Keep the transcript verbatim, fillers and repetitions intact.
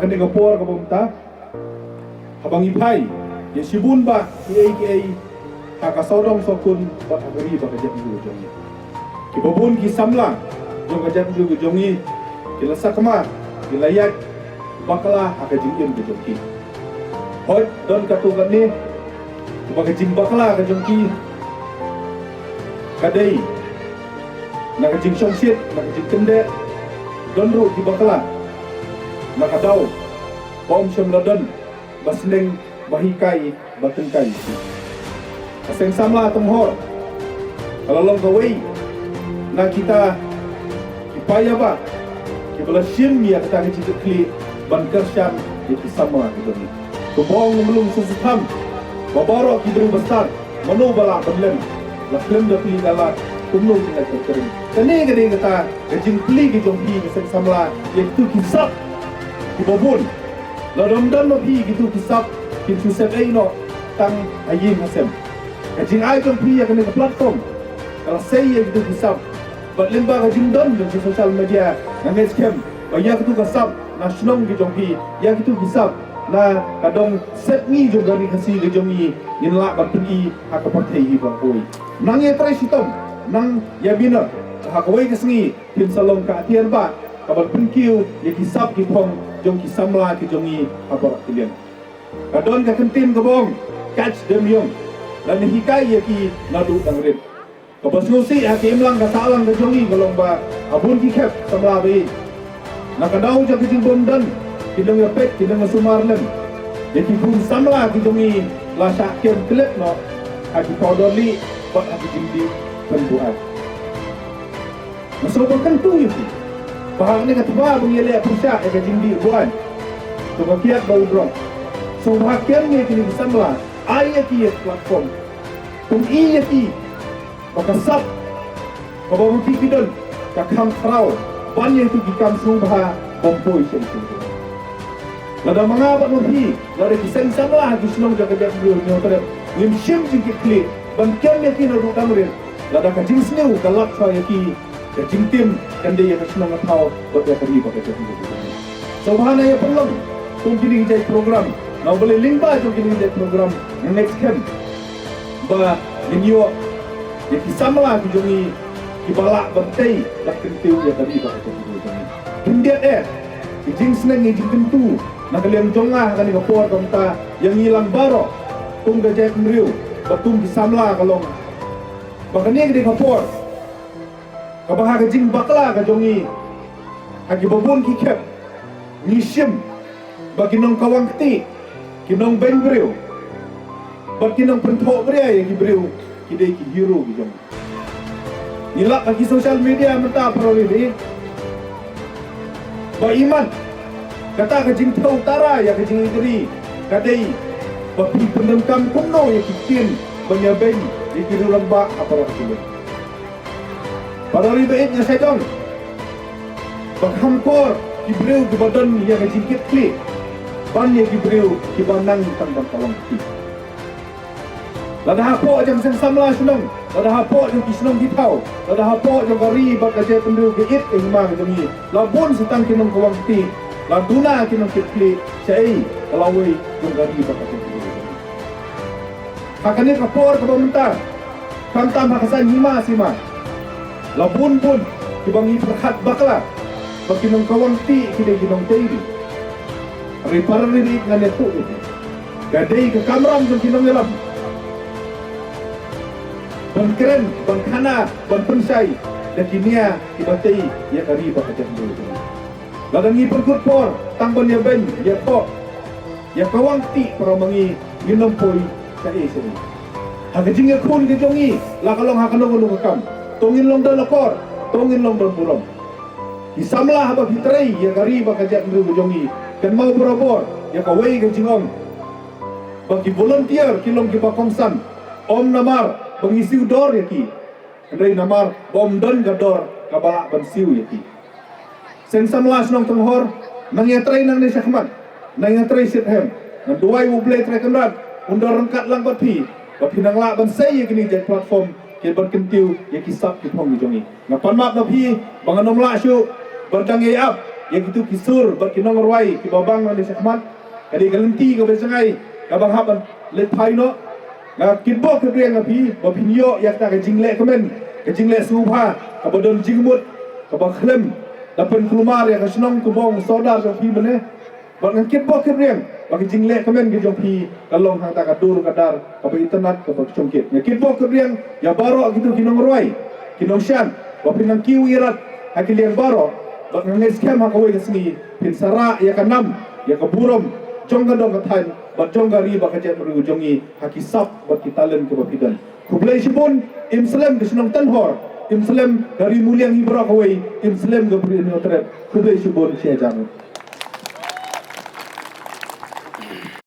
Kane ka por kaba mynta, haba ngi phai ïa shibun bah kiei kiei ha ka sawdong sawkun bad ha ka ri bad ka jaitbynriew jong ngi, kiba bun ki samla jong ka jaitbynriew jong ngi ki la sakma, ki la ïaid bakla ha ka jingim ka jong ki. Hooid, don katto katne ba ka jingbakla ka jong ki ka dei na ka jingshongshit, na ka jingkyndit. Don ruh ki bakla na ka daw ba ym shym la don ba sneng ba hikai ba tyngkai. Ka seng samla Tonghor ka la long kawei na kita ki paidbah kiba la shim ïa kata ka jingkitkhlieh ban kyrshan ïa ki samla ki jong ngi. Kumba ong u mlung Sir Sutnga, ba baroh ki briew ba stad, mano ba lah ban leh, la khlem da plie da lad kumno ki la kyrkyrem. Kane ka dei kata ka jingplie ka jong phi ka seng samla ïa kito ki sap kiba bun. Lada ym don ma phi kito ki sap, kin shu sep ei noh tang ha ïing ha sem. Ka jingai jong phi ïa kane ka platform ka la sei ïa kito ki sap. Bad lyngba ka jingdon jong ki social media, nga ngeit skhem ba ïa kito ki sap na shnong ki jong phi, ïa kito ki sap na ka dong sepngi jong ka ri Khasi ka jong ngi, ngin lah ban pyni ha ka pyrthei hi baroh kawei. Nang ïatrei shitom, nang ïa bina, ha kawei ka sngi phin sa long ka atiar bah kaban pynkiew ïa ki sap ki phong jong ki samla ki jong ngi ha baroh ki liang. Ka don ka kyntien kaba ong, catch them young, lane hikai ïa ki naduh dang rit. Kaba sngewsih ha ka imlang ka sahlang ka jong ngi ka long ba ha bun ki khep samla ba ïeit, na ka daw jong ka jingbym don, ki dang ïa peit, ki dang ïa sumar lem. Ïa ki khun samla ki jong ngi la shah kem klet noh ha ki pawdor lieh bad ha ki jingdih pynbuaid. Nga sngewbha kyntu ïa phi ba ha kane ka thma ba ngi ïaleh pyrshah ïa ka jingdih buaid, to ka kiad ba u drok, sngewbha kem ïa kine ki samla, ai ïa ki ïa ka platform, pyni ïa ki ba ka sap kaba ma ki ki don ka kham khraw ban ïa kito ki kam sngewbha bym poi sha ïa ki. Lada ma nga bad ma phi, lada ki seng samla ha ki shnong jong ka jaitbynriew Hynñiewtrep ngim shim jingkitkhlieh ban kem ïa ki naduh dang rit, lada ka jingsniew ka lap shuwa ïa ki, ka jingtim kan dei ïa ka shnong ka thaw bad ïa ka ri bad ka jaitbynriew. Sngewbha na ïa pynlong kum kine ki jait program, na u balei lyngba jong kine ki jait program nga ngeit skhem ba ngin ïoh ïa ki samla ki jong ngi kiba lah ban tei bad kyntiew ïa ka ri bad ka jaitbynriew jong ngi. Khyndiat eh ki jingsneng, ki jingkyntu na ka liang jong nga ha kane ka por, kumta ïa ngi lang baroh kum ka jaitbynriew bad kum ki samla ka long ba kane ka dei ka por kaba ha ka jingbakla ka jong ngi, ha kiba bun ki khep ngi shim ba ki nongkawang kti, ki nongbeiñ briew bad ki nongpynthohbria ïa ki briew ki dei ki hero ki jong ngi. Ngi lap ha ki social media mynta, para ri ba ïeit, ba imat kata ka jingthew tara ïa ka jingïeit ka dei ba phi pyndonkam kumno ïa ki ktien ban ïabeiñ ïa ki rangbah ha para ri. Para ri ba ïeit, nga shait ong ba kham kor ki briew kiba don ïa ka jingkitkhlieh ban ïa ki briew kiba nang tang ban kawang kti. Lada hapoh jong seng samla shnong, lada hapoh jong ki shnong ki thaw, lada hapoh jong ka ri bad ka jaitbynriew, ka ïit ka hima ka jong ngi, la bun sa tang ki nongkawang kti, la duna ki nongkitkhlieh, shaei ka lawei jong ka ri bad ka jaitbynriew. Ha kane ka por kaba mynta, khamtam ha ka saiñ hima sima, la bun bun kiba ngi pyrkhat bakla ba ki nongkawang kti ki dei ki nongtei ri. Hynrei para ri ba ïeit, ngan ïathuh ïa phi, ka dei ka kamram jong ki nongïalam ban kren, ban khana, ban pynshai da ki nia kiba tei ïa ka ri bad ka jaitbynriew. Lada ngi pynkut por tang ban ïabeiñ, ïathoh, ïakawang kti para ma ngi, ngin ym poi shaei shaei. Ha ka jingïakhun ka jong ngi, la ka long ha kano kano ka kam, to ngin long don akor, to ngin long don burom. Ki samla, haba phi trei ïa ka ri bad ka jaitbynriew ka jong ngi, kynmaw barabor ïa kawei ka jingong ba ki volunteer ki long kiba kongsan, ym namar ba ngi siew dor ïa ki, hynrei namar ba ym don ka dor kaba lah ban siew ïa ki. Seng samla shnong Tonghor, nang ïatrei nangne shakhmat, nang ïatrei shitrhem. Ngan duwai U Blei Trai Kynrad un da ryngkat lang bad phi, ba phin nang lah ban sei ïa kine ki jait platform kiban kyntiew ïa ki sap ki phong ki jong ngi. Nga pan map na phi ba ngan ym lah shuh ban dang ïa ap Ïa kitu ki sur bad ki nongrwai kiba bang na shakhmat, ka dei ka lynti kaba jngai kaba hap leit phai noh. Nga kitbok kitrwiang ïa phi ba phin ïoh ïa kata ka jingleh kmen, ka jingleh sngewbha kaba don jingmut, kaba khlem da pynkulmar ïa ka shnong ka bong sordar jong phi mynne. Bad nga kitbok kitrwiang ba ka jingleh kmen ka jong phi ka long hangta ka dur ka dar kaba itynnad kaba shongkit. Nga kitbok kitrwiang ïa baroh kitu ki nongrwai, ki nongshan, ba phin nang kiew ïarap ha ki liang baroh. Bad nga ngeit skhem ha kawei ka sngi phin sa rah ïa ka nam, ïa ka burom jong ka dong ka thaiñ bad jong ka ri bad ka jaitbynriew jong ngi ha ki sap bad ki talent kiba phi don. Khublei shibun. Im slem ka shnong Tanhor, im slem ka Ri Muliang hi baroh kawei, im slem ka Bri Hynñiewtrep. Khublei shibun, shi hajar.